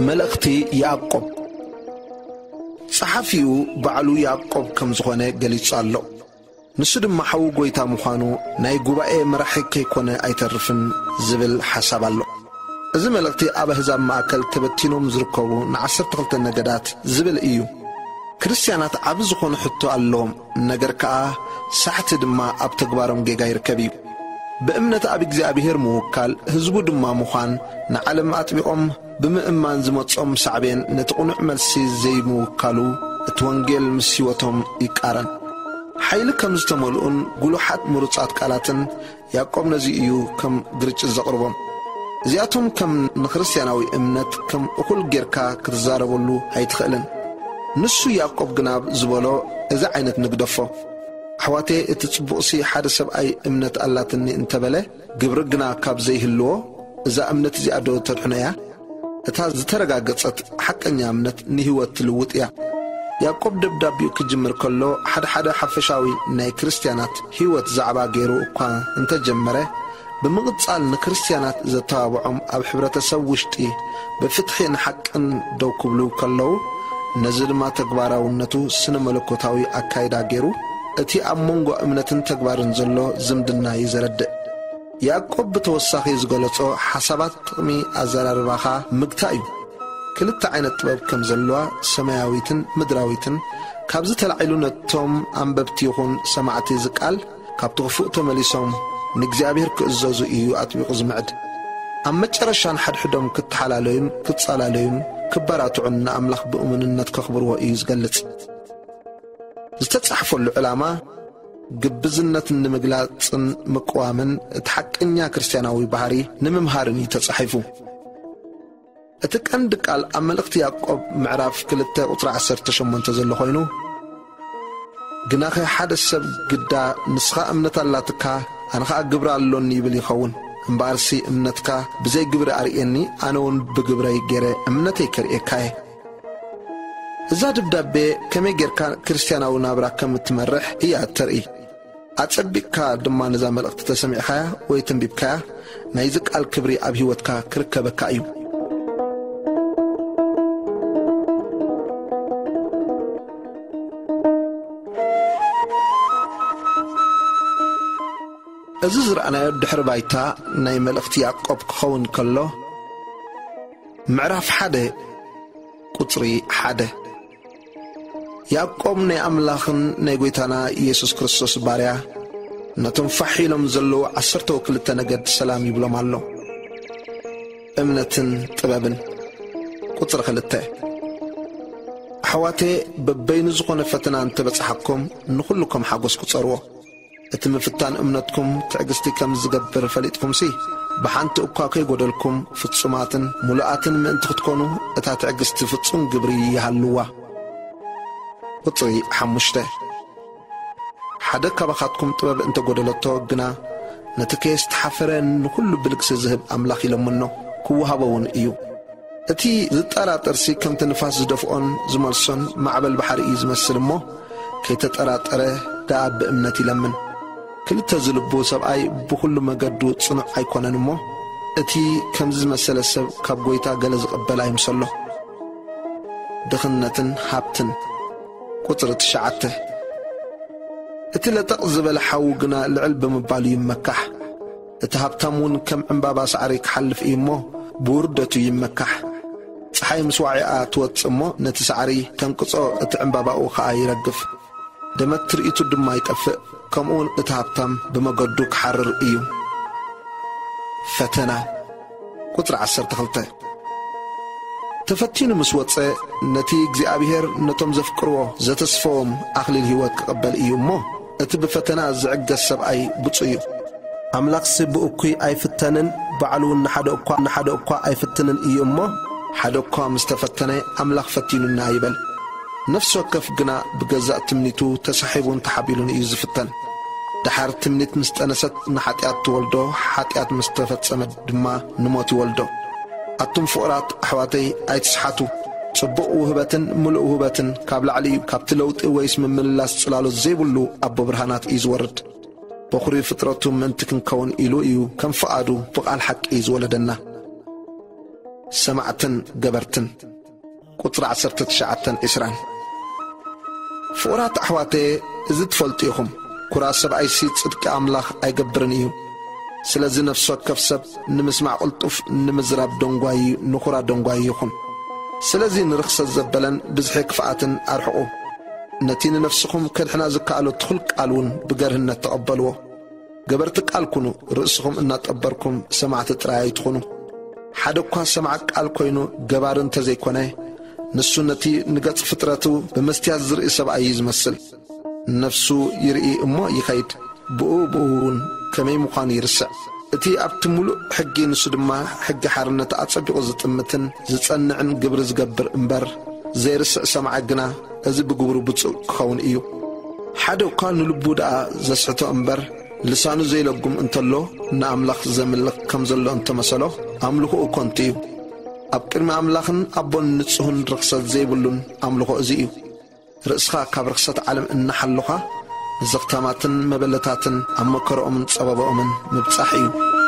መልእኽቲ ያዕቆብ። ጸሓፊኡ ባዕሉ ያዕቆብ ከም ዝኾነ ገሊጹ ኣሎ። ንሱ ድማ ሓዉ ጐይታ ምዃኑ፣ ናይ ጉባኤ መራሒ ከይኮነ ኣይተርፍን ዝብል ሓሳብ ኣሎ። እዚ መልእኽቲ ኣብ ኣህዛብ ማእከል ተበቲኖም ዝርከቡ ንዓሰርተ ክልተ ነገዳት ዝብል እዩ። ክርስትያናት ዓቢ ዝኾነ ሕቶ ኣለዎም፣ ነገር ከኣ ሳሕቲ ድማ ኣብ ተግባሮም ጌጋ ይርከብ እዩ። ብእምነት ኣብ እግዚኣብሔር ምውካል፣ ህዝቡ ድማ ምዃን፣ ንዓለም ኣጥቢቖም ብምእማን ዝመጾም ሳዕቤን ነቲ ቅኑዕ መልሲ ዘይምውካሉ፣ እቲ ወንጌል ምስ ህይወቶም ይቃረን። ሓይሊ ከም ዝተመልኡን ጉሉሓት ምሩጻት ቃላትን ያዕቆብ ነዚ እዩ ከም ግርጭት ዘቕርቦም። እዚኣቶም ከም ንክርስትያናዊ እምነት ከም እኹል ጌርካ ክትዛረበሉ ኣይትኽእልን። ንሱ ያዕቆብ ግና ዝበሎ እዚ ዓይነት ንግደፎ። ኣሕዋተየ፣ እቲ ጽቡቕሲ ሓደ ሰብኣይ እምነት ኣላትኒ እንተበለ፣ ግብሪ ግና ካብ ዘይህልዎ፣ እዛ እምነት እዚኣ ዶ ተድሕኖ እያ? እታ ዝተረጋገጸት ሓቀኛ እምነት ንህይወት ትልውጥ እያ። ያዕቆብ ደብዳቤኡ ክጅምር ከሎ፣ ሓደ ሓደ ሓፈሻዊ ናይ ክርስትያናት ህይወት ዛዕባ ገይሩ እኳ እንተጀመረ፣ ብምቕጻል ንክርስትያናት ዘተባብዖም ኣብ ሕብረተሰብ ውሽጢ ብፍትሒ ንሓቅን ደው ክብሉ ከለዉ፣ ነዚ ድማ ተግባራውነቱ ስነ መለኮታዊ ኣካይዳ ገይሩ፣ እቲ ኣብ መንጎ እምነትን ተግባርን ዘሎ ዝምድና እዩ ዘረድእ። ያዕቆብ ብተወሳኺ ዝገለጾ ሓሳባት ጥቕሚ ኣዘራርባኻ ምግታእ እዩ። ክልተ ዓይነት ጥበብ ከም ዘለዋ፣ ሰማያዊትን ምድራዊትን፣ ካብዚ ተላዒሉ ነቶም ኣንበብቲ ይኹን ሰማዕቲ እዚ ቃል ካብቲ ክፉእ ተመሊሶም ንእግዚኣብሔር ክእዘዙ እዩ ኣጥቢቑ ዝምዕድ። ኣብ መጨረሻ ንሓድሕዶም ክተሓላለዩን ክጻላለዩን ክበራትዑን ንኣምላኽ ብእሙንነት ከኽብርዎ እዩ ዝገልጽ። ዝተጻሕፈሉ ዕላማ ግብዝነት ንምግላጽን ምቅዋምን እቲ ሓቀኛ ክርስትያናዊ ባህሪ ንምምሃርን እዩ ተጻሒፉ። እቲ ቀንዲ ቃል ኣብ መልእኽቲ ያዕቆብ ምዕራፍ ክልተ ቁጽሪ ዓሰርተ ሸሞንተ ዘሎ ኮይኑ፣ ግናኸ ሓደ ሰብ ግዳ ንስኻ እምነት ኣላትካ፣ ኣነ ኸኣ ግብሪ ኣሎኒ ይብል ይኸውን። እምበኣርሲ እምነትካ ብዘይ ግብሪ ኣርእየኒ፣ ኣነ እውን ብግብረይ ገይረ እምነተይ ከርእየካ እየ። እዛ ደብዳቤ ከመይ ጌርካ ክርስትያናዊ ናብራ ከም እትመርሕ እያ እተርኢ። ኣጸቢቕካ ድማ ነዛ መልእኽቲ ተሰሚዕካያ ወይ ተንቢብካያ፣ ናይዚ ቃል ክብሪ ኣብ ህይወትካ ክርከበካ እዩ። እዚ ዝረኣናዮ ድሕሪ ባይታ ናይ መልእኽቲ ያዕቆብ ክኸውን ከሎ፣ ምዕራፍ ሓደ ቁጽሪ ሓደ። ያዕቆብ ናይ ኣምላኽን ናይ ጐይታና ኢየሱስ ክርስቶስ ባርያ፣ ነቶም ፋሕ ኢሎም ዘለዉ ዓሰርተ ክልተ ነገድ ሰላም ይብሎም ኣሎ። እምነትን ጥበብን። ቁጽሪ ክልተ። ኣሕዋተየ፣ በበይኑ ዝኾነ ፈተና እንተበጽሓኩም፣ ንኹሉ ከም ሓጎስ ቁጸርዎ። እቲ ምፍታን እምነትኩም ትዕግስቲ ከም ዝገብር ፈሊጥኩምሲ፣ ብሓንቲ እኳ ከይጎደልኩም ፍጹማትን ምሉኣትን ምእንቲ ክትኮኑ፣ እታ ትዕግስቲ ፍጹም ግብሪ ይሃልዋ። ቁጽሪ ሓሙሽተ። ሓደ ካባኻትኩም ጥበብ እንተ ጐደለቶ ግና፣ ነቲ ከየስተሓፈረ ንኹሉ ብልግሲ ዝህብ ኣምላኽ ይለምኖ፣ ክወሃቦ እውን እዩ። እቲ ዝጠራጠርሲ ከምቲ ንፋስ ዝደፍኦን ዝመልሶን ማዕበል ባሕሪ እዩ ዝመስል እሞ፣ ከይተጠራጠረ ደኣ ብእምነት ይለምን። ክልተ ዝልቡ ሰብኣይ ብኹሉ መገዱ ጽኑዕ ኣይኮነን እሞ፣ እቲ ከምዚ ዝመሰለ ሰብ ካብ ጐይታ ገለ ዝቕበል ኣይምሰሎ። ድኽነትን ሃብትን። ቁጽሪ ትሽዓተ። እቲ ለጠቕ ዝበለ ሓዊ ግና ልዕል ብምባሉ ይመካሕ። እቲ ሃብታም እውን ከም ዕምባባ ሳዕሪ ክሓልፍ እዩ እሞ፣ ብውርደቱ ይመካሕ። ጸሓይ ምስ ዋዒኣ ትወጽእ እሞ፣ ነቲ ሳዕሪ ተንቅጾ፣ እቲ ዕምባባኡ ኸኣ ይረግፍ። ደመት ትርኢቱ ድማ ይጠፍእ። ከምኡውን እቲ ሃብታም ብመገዱ ክሓርር እዩ። ፈተና። ቁጽሪ ዓሰርተ ክልተ። ተፈቲኑ ምስ ወጸ፣ ነቲ እግዚኣብሔር ነቶም ዘፍቅርዎ ዘተስፈዎም ኣኽሊል ህይወት ክቕበል እዩ እሞ፣ እቲ ብፈተና ዝዕገስ ሰብኣይ ብፁዕ እዩ። ኣምላኽሲ ብእኩይ ኣይፍተንን፣ ባዕሉ እውን ንሓደ እኳ፣ ንሓደ እኳ ኣይፍትንን እዩ እሞ፣ ሓደ እኳ ምስ ተፈተነ፣ ኣምላኽ ፈቲኑና ይበል። ነፍሲ ወከፍ ግና ብገዛእ ትምኒቱ ተሳሒቡን ተሓቢሉን እዩ ዝፍተን። ደሓር ትምኒት ምስ ጠነሰት ንሓጢኣት ትወልዶ፣ ሓጢኣት ምስ ተፈጸመት ድማ ንሞት ይወልዶ። ኣቱም ፍቑራት ኣሕዋተይ ኣይትስሓቱ። ጽቡቕ ውህበትን ምሉእ ውህበትን ካብ ላዕሊ እዩ፣ ካብቲ ለውጢ ወይስ ምምልላስ ጽላሎት ዘይብሉ ኣቦ ብርሃናት እዩ ዝወርድ። በኹሪ ፍጥረቱ ምእንቲ ክንከውን ኢሉ እዩ ከም ፍቓዱ ብቓል ሓቂ ዝወለደና። ሰማዕትን ገበርትን። ቁጽሪ ዓሰርተ ትሽዓተን ዕስራን። ፍቑራት ኣሕዋተየ፣ እዚ ትፈልጡ ኢኹም፣ ኩራ ሰብኣይሲ ጽድቂ ኣምላኽ ኣይገብርን እዩ። ስለዚ ነፍሲ ወከፍ ሰብ ንምስማዕ ቅልጡፍ፣ ንምዝራብ ደንጓዪ፣ ንኹራ ደንጓዪ ይኹን። ስለዚ ንርኽሰት ዘበለን ብዝሒ ክፍኣትን ኣርሕቑ። ነቲ ንነፍስኹም ከድሕና ዝከኣሎ ትኹል ቃል እውን ብገርህነት ተቐበልዎ። ገበርቲ ቃል ኩኑ፣ ርእስኹም እናጠበርኩም ሰማዕቲ ጥራይ ኣይትኹኑ። ሓደ እኳ ሰማዕ ቃል ኮይኑ ገባሪ እንተዘይኮነ፣ ንሱ ነቲ ንገጽ ፍጥረቱ ብመስትያት ዝርኢ ሰብኣይ እዩ ዝመስል። ነፍሱ ይርኢ እሞ ይኸይድ፣ ብኡ ብኡ እውን ከመይ ምዃኑ ይርስዕ። እቲ ኣብቲ ምሉእ ሕጊ፣ ንሱ ድማ ሕጊ ሓርነት፣ ኣጸቢቑ ዝጥምትን ዝጸንዕን ግብሪ ዝገብር እምበር፣ ዘይርስዕ ሰማዒ ግና፣ እዚ ብግብሩ ብፁዕ ክኸውን እዩ። ሓደ እኳ ንልቡ ደኣ ዘስሕቶ እምበር፣ ልሳኑ ዘይለጉም እንተሎ፣ ንኣምላኽ ዘምልኽ ከም ዘሎ እንተመሰሎ፣ ኣምልኾኡ ከንቱ እዩ። ኣብ ቅድሚ ኣምላኽን ኣቦን ንጹህን ርኽሰት ዘይብሉን ኣምልኾ እዚ እዩ። ርእስኻ ካብ ርኽሰት ዓለም እናሓሎኻ፣ ንዘኽታማትን መበለታትን ኣብ መከረኦምን ጸበባኦምን ምብጻሕ እዩ።